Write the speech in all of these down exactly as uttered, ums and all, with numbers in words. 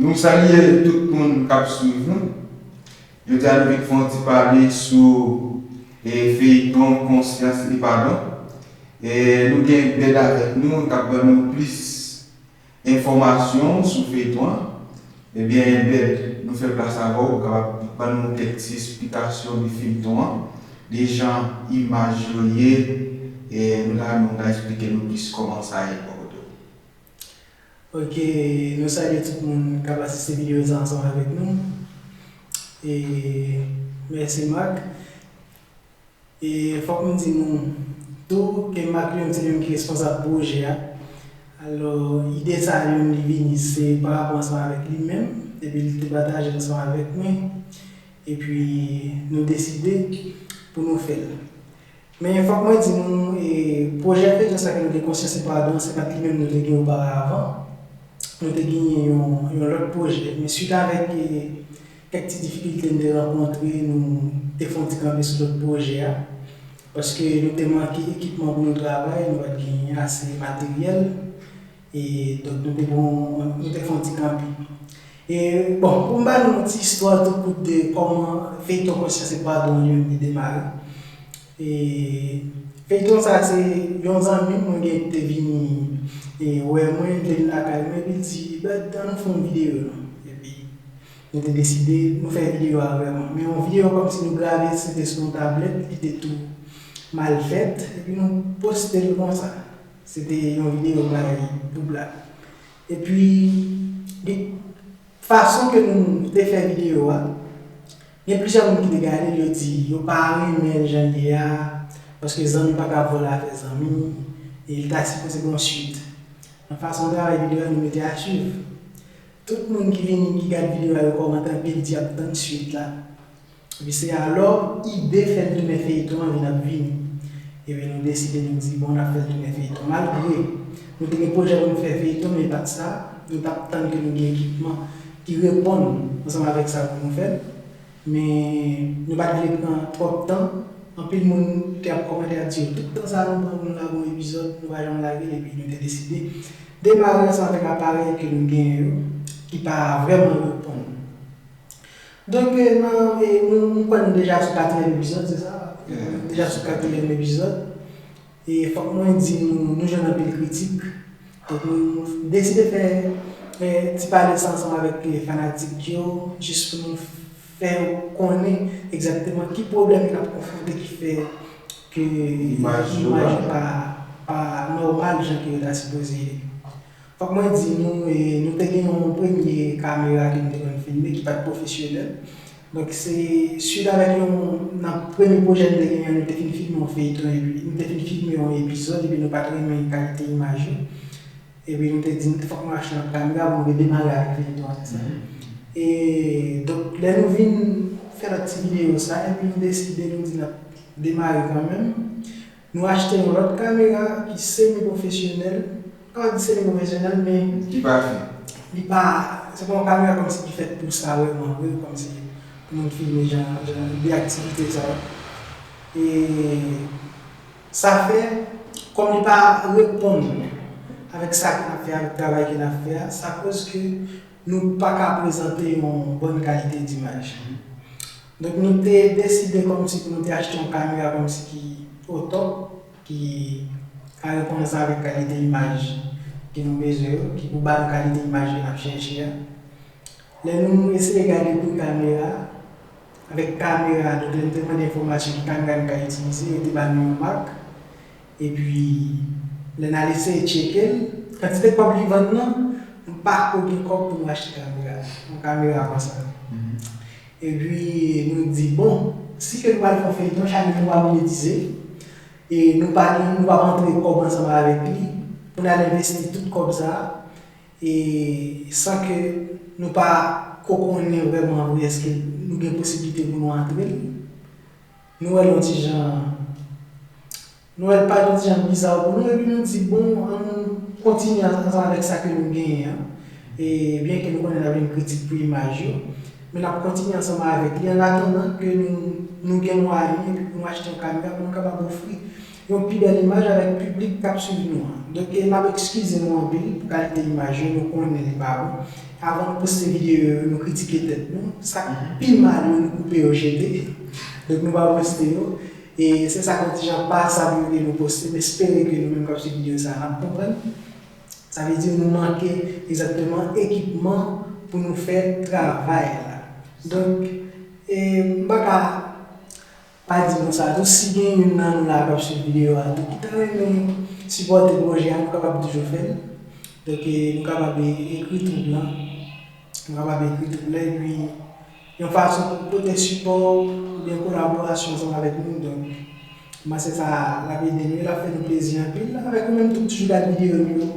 Nou salye tout moun k ap swiv nou. Jodi a nou vin fè yon ti pale sou e, feyton Konsyans e Padon. E, nou gen Bèd avèk nou k ap ban nou plis enfòmasyon sou feyton an. Ebyen, Bèd, nou fè plas avè w, ou kapab ban nou kèk ti esplikasyon de feyton an, de jan imaj yo ye, e nou la, nou ka eksplike nou plis kòman sa ye bò kote w. Ok, nou salye tout moun k ap asiste videyo sa ansanm avèk nou. E mèsi Marc. E fòk m di nou tou ke Marc li menm se li menm ki responsab pwojè a. Alò, ide sa a li menm li vini se pa rapò ansanm avèk li menm, epi li te pataje ansanm avèk mwen. Epi nou deside pou nou fè l. Men fòk mwen di nou, e, pwojè feyton sa ke nou te Konsyans e Padon, se pa t li menm nou te gen oparavan. Nou te genyen yon, yon lòt pwojè. Men swit avèk e, kèk ti difikilte n te rankontre, nou te fè yon ti kanpe sou lòt pwojè a. Paske nou te manke ekipman pou nou travay, nou pa t genyen ase materyèl. E donk nou te pran, nou te fè yon ti kanpe. E bon, pou m ba nou yon ti istwa tou kout de kòman feyton Konsyans e Padon an li menm li demare. E feyton sa se yon zanmi m mwen gen te vini e wè mwen, li te vin lakay mwen epi l di, Bèd, ann nou fè yon videyo non. Epi nou te deside nou fè videyo a vrèman. Men yon videyo kòmsi nou grave se te sou yon tablèt, li te tou mal fèt, epi nou poste l konsa. Se te yon videyo bay pou blag. Epi, li, fason ke nou te fè videyo a, gen plizyè moun ki te gade l, yo di yo pa renmen l jan l ye a, paske zanmi pa ka vòlè afè zanmi, e li ta sipoze gen yon swit. Nan fason travay videyo a, nou mete a swiv. Tout moun ki vini, ki gad videyo a, yo kòmante anpil, di y ap tann swit la. Epi se alò ide fè l tounen feyton an vin ap vini. Epi nou deside nou di bon n ap fè l tounen feyton. Malgre nou te gen pwojè pou nou fè feyton men e pa t sa, nou t ap tann ke nou gen ekipman ki reponn ansanm avèk sa pou nou fè l. Men nou pa t vle pran twòp tan. Anpil moun te ap kòmante ap di yo tout tan sa nou pran pou nou lage yon epizòd, nou pa janm lage l, epi nou te deside demare ansanm avèk aparèy ke nou genyen yo, ki pa vrèman reponn. Donk, e, nan, e, nou, m kwè nou deja sou katriyèm epizòd, se sa? Deja sou katriyèm epizòd. E fòk mwen di nou, nou jwenn anpil kritik. Donk, nou, nou deside fè e, ti pale sa ansanm avèk e, fanatik yo, jis pou nou fè yo konnen egzakteman ki pwoblèm yo t ap konfwonte ki fè ke imaj yo pa, pa nòmal jan ke yo ta sipoze ye. Fòk mwen di nou, e, nou te gen yon premye kamera ke nou te konn filme ki pa t pwofesyonèl. Donk, se swit avèk yon, nan premye pwojè nou te genyen an, nou te fin filme yon feyton, epi nou te fin filme yon epizòd, epi nou pa t renmen kalite imaj yo. Epi nou te di, fòk nou achte yon lòt kamera pou nou redemare avèk feyton an, se sa. E, donk, lè nou vin fè lòt ti videyo sa, epi nou deside, nou di n ap demare kanmenm. Nou achte yon lòt kamera ki semi pwofesyonèl. Kapab di semi pwofesyonèl, men. Li pa fin. Li pa. Se pa yon kamera kòmsi ki fèt pou sa vrèman vre, kòmsi pou moun filme jan, jan de aktivite sa yo. E sa fè, kòm li pa reponn avèk sa ke n ap fè, avèk travay ke n ap fè a, sa koz ke nou pa ka prezante yon bòn kalite dimaj. Donk, nou te deside kòmsi pou nou te achte yon kamera kòmsi ki otòp, ki ka reponn ansanm avèk kalite imaj ke nou bezwen yo, ki pou ba nou kalite imaj ke n ap chèche a. Lè nou eseye gade pri kamera, avèk kamera, donk lè nou te mande enfòmasyon ki kamera nou ka itilize, yo te ba nou yon mak. Epi, lè n al eseye tcheke l, kantite kòb li vann nan, nou pa ko gen kòb pou nou achte kamera. Yon kamera konsa. Epi, nou di, bon, si ke nou pral fè yon feyton, chak jou nou pa monetize, e nou pa gen, nou pa antre kòb ansanm avèk li, pou n al envesti tout kòb sa a, e san ke nou pa ko konnen vrèman vre èske nou gen posiblite pou nou antre l. Nou wè l yon ti jan, nou wè l parèt yon ti jan biza pou nou, epi nou di, bon, ann kontinye ansanm avèk sa ke nou genyen an. E byen ke nou konnen n ap jwenn kritik pou imaj yo, men n ap kontinye ansanm avèk li annatandan ke nou, nou gen mwayen epi pou nou achte yon kamera pou nou kapab ofri yon pi bèl imaj avèk piblik k ap swiv nou an. Donk, e n ap eskize nou anpil pou kalite imaj yo, nou konnen li pa bon. Avan nou poste videyo yo, nou kritike tèt nou. Sa k pi mal yo, nou koupe yo jete. Donk, nou pa poste yo. E se sa k yon ti jan pasab yo ke nou poste. M espere ke nou menm k ap swiv videyo sa a, n ap konprann. Sa vle di nou manke egzakteman ekipman pou nou fè travay la. Donk, e, m pa ka pa di nou sa tou, si gen youn nan nou la k ap swiv videyo a tou, ki ta renmen sipòte pwojè a, nou kapab toujou fè l. Donk, e, nou kapab e, ekri twoup lan. Nou kapab ekri twoup lan, epi yon fason pou pote sipò oubyen kolaborasyon ansanm avèk nou. Donk, m panse sa l ap ede nou, e l ap fè nou plezi anpil. Avèk ou menm tou, toujou gade videyo nou yo.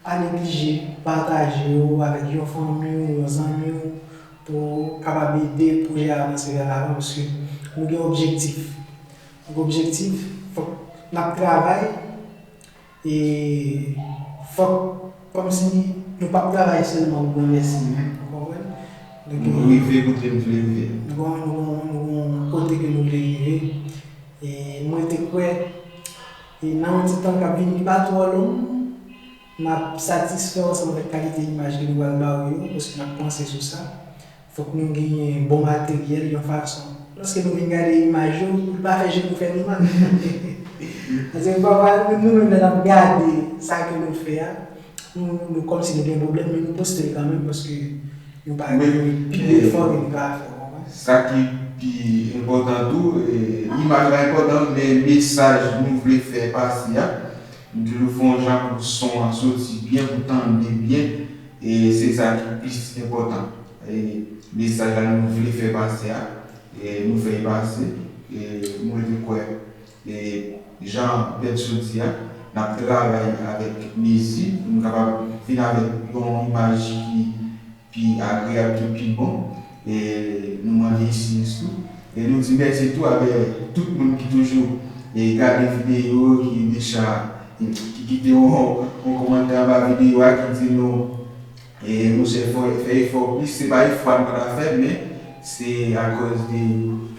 Pa neglije pataje yo avèk yon fanmi w, yon zanmi w, pou kapab ede pwojè a avanse vè lavan, paske nou gen objektif. Nou gen objektif, fòk n ap travay, e fòk, kòmsi nou p ap travay sèlman pou granmèsi, ou konprann? Donk, nou rive kote n vle rive. Nou gen, nou gen, nou gen kote ke nou vle rive. E mwen te kwè, e nan yon ti tan k ap vini ki pa twò long, n ap satisfè w ansanm avèk kalite imaj ke nou pral ba w yo, paske n ap panse sou sa. Fòk nou genyen bon materyèl yon fason. Lòske nou vin gade imaj yo, li pa fè je nou fè nou mal. Paske pafwa, nou menm lè n ap gade sa ke nou fè a, nou, nou kòmsi nou gen pwoblèm, men nou poste l kanmenm, paske nou pa gen pi bon efò ke nou ka fè, w konprann? Sa ki pi enpòtan tou, e, imaj la enpòtan, men mesaj nou vle fè pase a, nou toujou fè yon jan pou son an soti byen, pou tande byen, e se sa ki plis enpòtan. E mesaj la nou vle fè pase a, e nou fè l pase, e mwen te kwè, e jan Benso di a, n ap travay avèk mezi pou nou kapab vin avèk yon imaj ki pi agreyab, ki pi bon. E nou mande eseyis tou. E nou di mèsi tou avèk tout moun ki toujou, e, gade videyo, ki deja, e, ki kite yon, yon kòmantè anba videyo a, ki di nou, e, monchè, fò, fè efò plis. Se pa efò a nou pa ta fè, men se akòz de,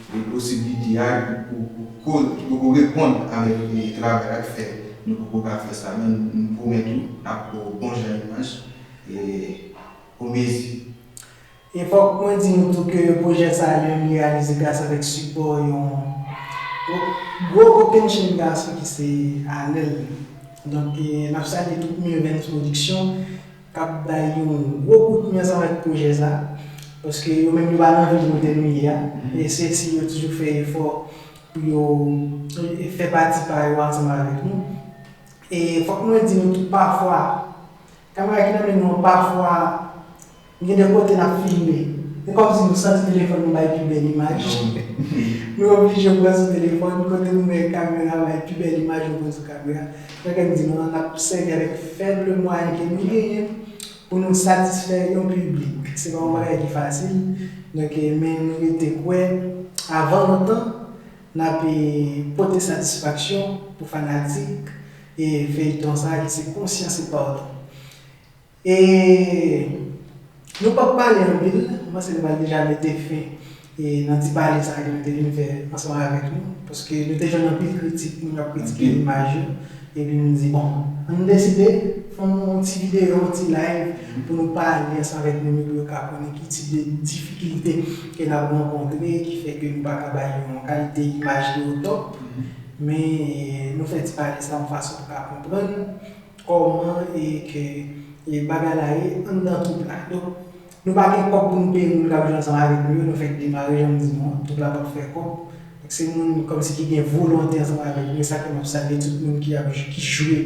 de posiblite a ki poko, ki poko reponn avèk, e, travay la k fè nou poko ka fè sa. Men nou pwomèt ou, n ap ba w bon jan imaj, e, o mezi. E fòk mwen di nou tou ke pwojè sa a li menm li reyalize gras avèk sipò yon gwo, gwo kokennchenn gason ki se Anèl. Donk, e, n ap salye tout Mevens Production k ap bay yon gwo kout men ansanm avèk pwojè sa a, paske yo menm yo pa nan vil kote nou ye a. E se si yo toujou fè efò pou yo, e, fè pati pa yo ansanm avèk nou. E fòk mwen di nou tou pafwa, kamera ki nan men nou an pafwa, gen de kote n ap filme, e kòmsi nou santi telefòn nou bay pi bèl imaj. Nou oblije pran sou telefòn, kote nou wè kamera bay pi bèl imaj, nou pran sou kamera. Sa fè m di nou, n ap sèvi avèk fèb mwayen ke nou genyen pou nou satisfè yon piblik. Se pa yon bagay ki fasil. Donk, e, men nou rete kwè, avan lontan, n ap, e, pote satisfaksyon pou fanatik, e, feyton sa a ki se Konsyans e Padon. E nou p ap pale anpil, m panse nou pral deja mete fen, e, nan ti pale sa a ke nou te vin fè ansanm avèk nou, paske nou te jwenn anpil kritik, moun ap kritike imaj yo, epi nou di, bon, ann deside fè yon ti videyo, yon ti live pou nou pale ansanm avèk nou menm, pou yo ka konnen ki tip de difikilte ke n ap rankontre, ki fè ke nou pa ka bay yon kalite imaj ki o top. Men, e, nou fè ti pale sa yon fason pou ka konprann kòman e ke, e, bagay la ye anndan twoup la. Donk, nou pa gen kòb pou nou peye moun k ap jwe ansanm avèk nou yo, nou fèk demare, jan m di nou an, twoup la p ap fè kòb. Donk, se moun kòmsi ki gen volonte ansanm avèk nou, e sa fè m ap salye tout moun ki ap, ki jwe,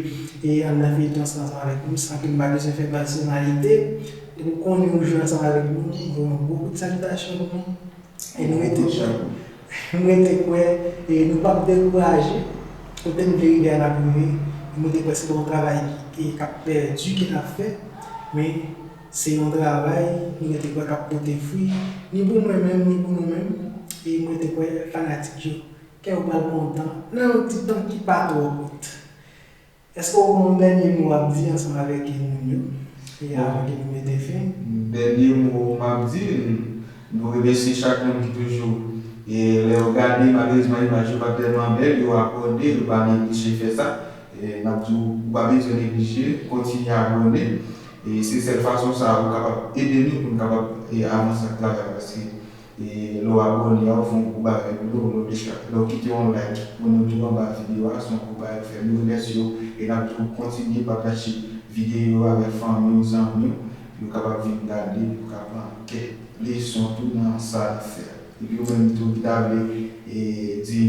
e, anndan feyton sa ansanm avèk nou, san ke m pa bezwen fè pèsonalite. Depi w konnen w jwe ansanm avèk nou, m voye yon gwo kout salitasyon pou nou. E nou rete kwè, nou rete kwè, e nou p ap dekouraje. Kote n vle rive a, n ap rive. E nou rete kwè se pa yon travay ki, ki, k ap pèdi ke n ap fè, men se yon travay nou rete kwè k ap pote fwi, ni pou mwen menm, ni pou nou menm. E m rete kwè fanatik yo, kè yo pral kontan nan yon ti tan ki pa twò kout. Èske w gen yon dènye mo w ap di ansanm avèk moun yo? E avan ke nou mete fen. Dènye mo m ap di, nou remèsye chak moun ki toujou, E lè yo gade, malerezman, imaj yo pa tèlman bèl, yo abòne, yo pa neglije fè sa. E n ap di w, ou pa bezwen neglije, kontinye abòne. E se sèl fason sa a ou kapab ede nou pou n kapab e, avanse ak travay la, paske e, lè w abòne a, ou fè yon gwo bagay pou nou, lè w deja, lè w kite yon like pou nou tou anba videyo a, se yon gwo bagay ou fè. Nou remèsye w e n ap di w kontinye pataje videyo yo avèk fanmi w, zanmi w, pou yo kapab vin gade, pou yo ka pran kèk leson tou nan sa n ap fè a. Epi ou menm tou ki ta vle e, di,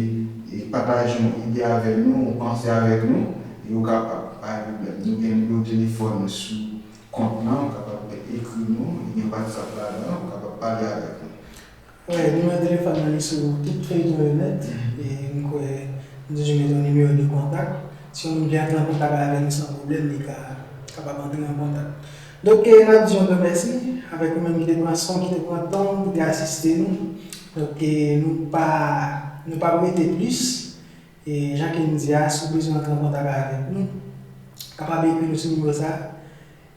e, pataje yon ide avèk nou, yon panse avèk nou, e ou kapab, pa gen pwoblèm. Nou gen nimewo telefòn sou kont lan, ou kapab ekri nou, li gen WhatsApp ladan, ou kapab pale avèk nou. Wi, nimewo telefòn nan li sou tout feyton yo nèt, e m kwè m toujou mete yon nimewo de kontak. Si yon moun vle antre an kontak avè nou san pwoblèm, li ka kapab antre an kontak. Donk, e, n ap di yon gran mèsi avèk ou menm ki te pran son, ki te pran tan pou te asiste nou. Donk, e, nou pa, nou p ap rete plis. E, jan ke m di a, si w bezwen antre an kontak avèk nou, kapab ekri nou sou nimewo sa a,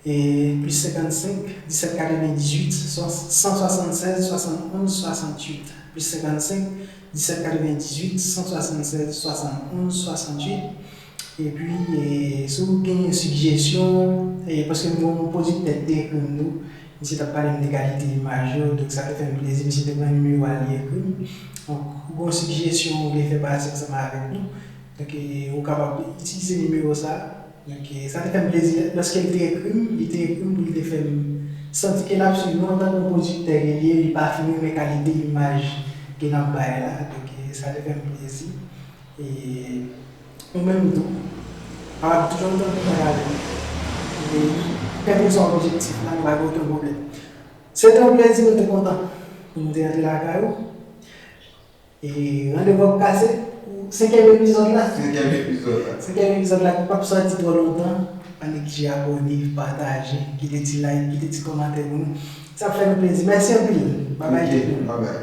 e, plis senkannsenk, disèt katrevendizuit, san swasannsèz, swasannonz, swasanntuit, plis senkannsenk, disèt katrevendizuit, san swasannsèz, swasannonz, swasanntuit. Epi, e, si w gen sijesyon, e, paske m gen yon pwodiktè ki te ekri m tou, misye t ap pale m de kalite imaj yo, donk sa te fè m plezi, misye te pran nimewo a, li ekri m. Donk, ou gen yon sijesyon ou vle fè pase ansanm avèk nou, donk, e, ou kapab itilize nimewo sa a. Donk, e, sa te fè m plezi lòske li te ekri m, li te ekri m pou li te fè m santi ke l ap swiv nou antanke yon pwodiktè ke li ye, li pa fin renmen kalite imaj ke n ap bay la. Donk, e, sa te fè m plezi. E ou menm tou, w ap toujou antann kontak avè m. E kèlkeswa objektif la, nou pa gen okenn pwoblèm. Se te yon plezi, nou te kontan pou nou te rantre lakay ou. E randevou ap kase pou senkyèm epizòd la. Senkyèm epizòd la. Senkyèm epizòd la ki p ap sòti twò lontan. Pa neglije abòne, pataje, kite ti like, kite ti kòmantè pou nou. Sa ap fè nou plezi. Mèsi anpil. Babay tout moun. Ok, babay.